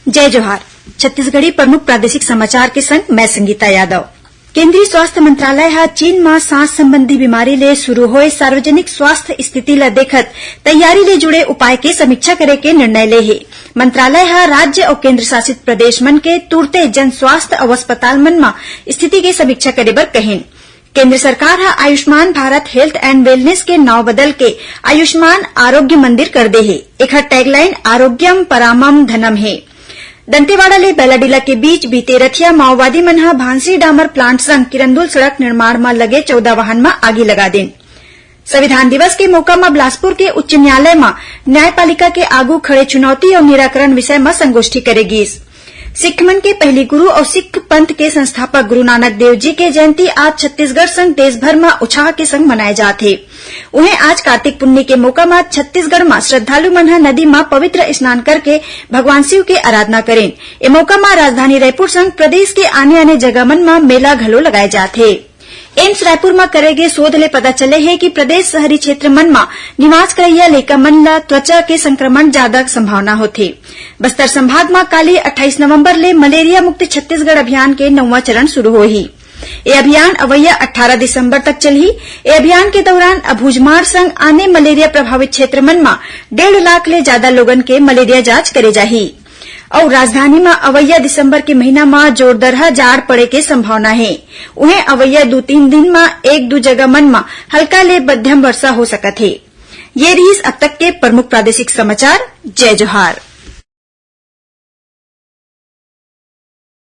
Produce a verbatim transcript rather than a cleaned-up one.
जय जोहार। छत्तीसगढ़ी प्रमुख प्रादेशिक समाचार के संग मैं संगीता यादव। केंद्रीय स्वास्थ्य मंत्रालय ह चीन म सांस संबंधी बीमारी ले शुरू होए सार्वजनिक स्वास्थ्य स्थिति ल देखत तैयारी ले जुड़े उपाय के समीक्षा करे के निर्णय ले हे। मंत्रालय ह राज्य अउ केंद्र शासित प्रदेश मन के तुरते जन स्वास्थ्य अउ अस्पताल मन म स्थिति के समीक्षा करे बर कहिन। केंद्र सरकार ह Ayushman Bharat health and wellness के नाव बदल के आयुष्मान आरोग्य मंदिर कर दे हे। एखर टैगलाइन आरोग्यम परामम धनम हे। दंतेवाड़ा ले बैलाडीला के बीच बीते रथिया माओवादी मन ह भांसी डामर प्लांट संग किरंदुल सड़क निर्माण म लगे चौदह वाहन म आगी लगा दिन। संविधान दिवस के मौका म बिलासपुर के उच्च न्यायालय म न्यायपालिका के आगू खड़े चुनौती अउ निराकरण विषय म संगोष्ठी करे गीस। सिख मन के पहली गुरु अउ सिख पंथ के संस्थापक गुरु नानक देव जी के जयंती आज छत्तीसगढ़ संग देश भर म उत्साह के संग मनाए जात हे। उहें, आज कार्तिक पुन्नी के मौका म छत्तीसगढ़ म श्रद्धालु मन ह नदी म पवित्र स्नान करके भगवान शिव के आराधना करेन। ए मौका म राजधानी रायपुर संग प्रदेश के आने-आने जगह मन म मेला घलो लगाए जात हे। एम्स रायपुर म करे गे शोध ले पता चले हे कि प्रदेश शहरी क्षेत्र मन म निवास करइया लइका मन ल त्वचा के संक्रमण ज्यादा संभावना होथे। बस्तर संभाग म काली अट्ठाईस नवंबर ले मलेरिया मुक्त छत्तीसगढ़ अभियान के नौवां चरण शुरू होही। ए अभियान अवइया अट्ठारह दिसंबर तक चलही। ए अभियान के दौरान अभूझमाड़ संग आने मलेरिया प्रभावित क्षेत्र मन म डेढ़ लाख ले ज्यादा लोगन के मलेरिया जांच करे जाही। अउ राजधानी म अवइया दिसंबर के महीना म जोरदरहा जाड़ पड़े के संभावना हे। उहें, अवइया दू तीन दिन म एक दू जगह मन म हल्का ले मध्यम वर्षा हो सकत हे। ये रिहिस अब तक के प्रमुख प्रादेशिक समाचार। जय जोहार।